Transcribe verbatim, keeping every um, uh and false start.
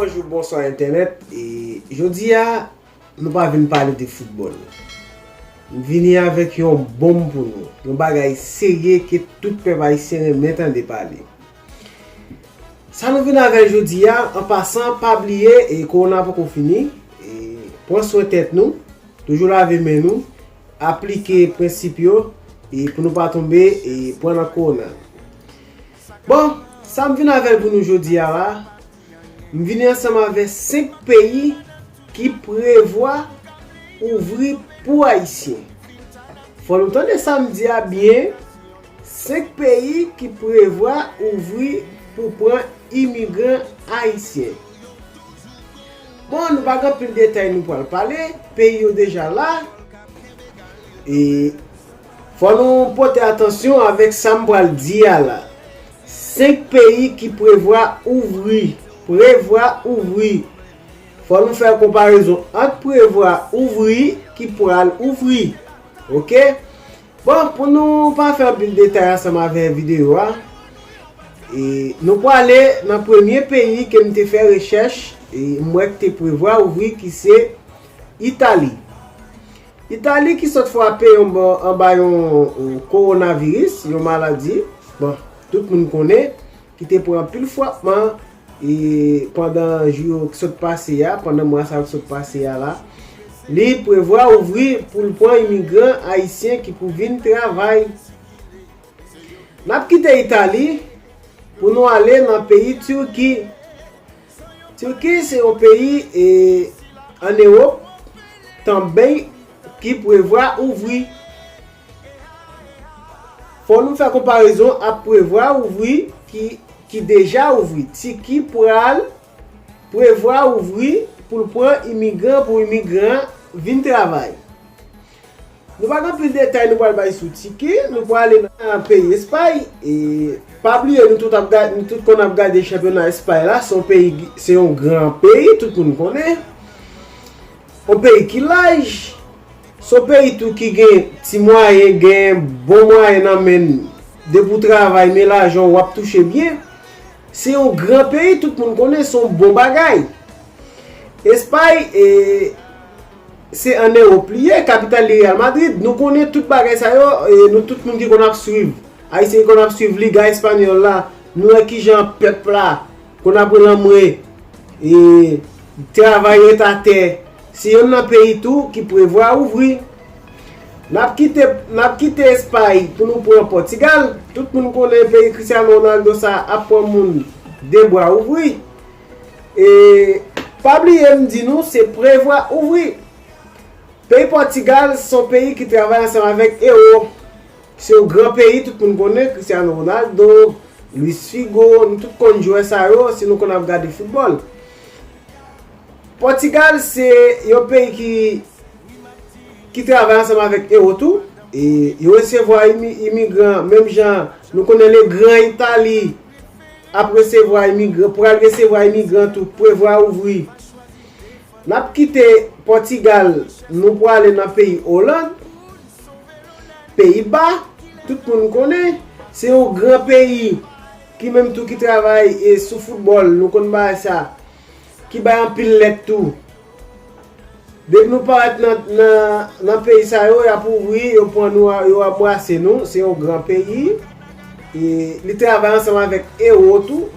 Bonjou, bonswa entènèt. E jodi a, nou pa vin pale de foutbòl. M vini avèk yon bonm pou nou. Yon bagay serye ke tout pèp ayisyen renmen tande pale. Sa nou vin avè l jodi a, an pasan, pa bliye, e kowona poko fini. E pran swen tèt nou, toujou lave men nou, aplike prensip yo, e pou nou pa tonbe, e pran nan kowona. Bon, sa m vin avè l pou nou jodi a la, m vini ansanm avè senk peyi ki prevwa ouvri pou Ayisyen. Fò nou tande sa m di a byen, senk peyi ki prevwa ouvri pou pran imigran ayisyen. Bon, nou pa gen anpil detay nou pral pale, peyi yo deja la. E fò nou pote atansyon avèk sa m pral di a la. Senk peyi ki prevwa ouvri, prevwa ouvri. Fò nou fè konparezon ant prevwa ouvri ki pral ouvri. Oke? Bon, pou nou pa fè anpil detay ansanm avè videyo a, e nou prale nan premye peyi ke m te fè rechèch, e m wè ki te prevwa ouvri, ki se Itali. Itali ki sot frape yon, anba yon, yon kowonaviris, yon maladi, bon, tout moun konnen, ki te pran anpil frapman, e pandan jou yo ki sot pase a, pandan mwa sa yo ki sot pase a la, li prevwa ouvri pou l pran imigran ayisyen ki pou vin travay. N ap kite Itali pou nou ale nan peyi Tiki. Tiki se yon peyi, e, ann Ewòp tanbèy ki prevwa ouvri. Fò nou fè konparezon ak prevwa ouvri ki, ki deja ouvri. Tiki pral prevwa ouvri pou l pran imigran, pou imigran vin travay. Nou pa gen anpil detay nou pral bay sou Tiki, nou pral ale nan peyi Espay. E pa bliye, nou tout ap gade, nou tout konn ap gade chanpyona Espay la, se yon peyi, se yon gran peyi, tout moun konnen. Yon peyi ki laj, se yon peyi tou ki gen ti mwayen, gen bon mwayen nan men l. Depi w travay, men lajan w, w ap touche byen. Se yon gran peyi, tout moun konnen, se yon bon bagay. Espay, e, se ann Ewòp li ye, kapital li Real Madrid. Nou konnen tout bagay sa yo, e, nou tout moun ki konn ap swiv. Ayisyen ki konn ap swiv Liga Espanyòl la, nou wè kijan pèp la konn ap rele anmwe, e, travay ret atè. Se yonn nan peyi tou ki prevwa ouvri. N ap kite, n ap kite Espay pou nou pran Pòtigal. Tout moun konnen peyi Cristiano Ronaldo sa ap pran moun de bra ouvri. E pa bliye m di nou, se prevwa ouvri. Peyi Pòtigal se yon peyi ki travay ansanm avèk ewo. Se yon gran peyi, tout moun konnen, Cristiano Ronaldo, Luis Figo, nou tout konn jwè sa yo, si nou konn ap gade foutbòl. Pòtigal se yon peyi ki, ki travay ansanm avèk ewo tou. E yo resevwa imi-, imigran, menm jan nou konnen le gran Itali ap resevwa imigran, pral resevwa imigran tou, prevwa ouvri. N ap kite Pòtigal, nou prale nan peyi Oland, Peyiba, tout moun konnen, se yon gran peyi ki menm tou ki travay, e, sou foutbòl, nou konn bagay sa, ki bay anpil lèt tou. Depi nou parèt nan, nan, nan peyi sa yo, y ap ouvri, yo pran nou, yo anbrase nou. Se yon gran peyi. E li travay ansanm avèk ewo tou.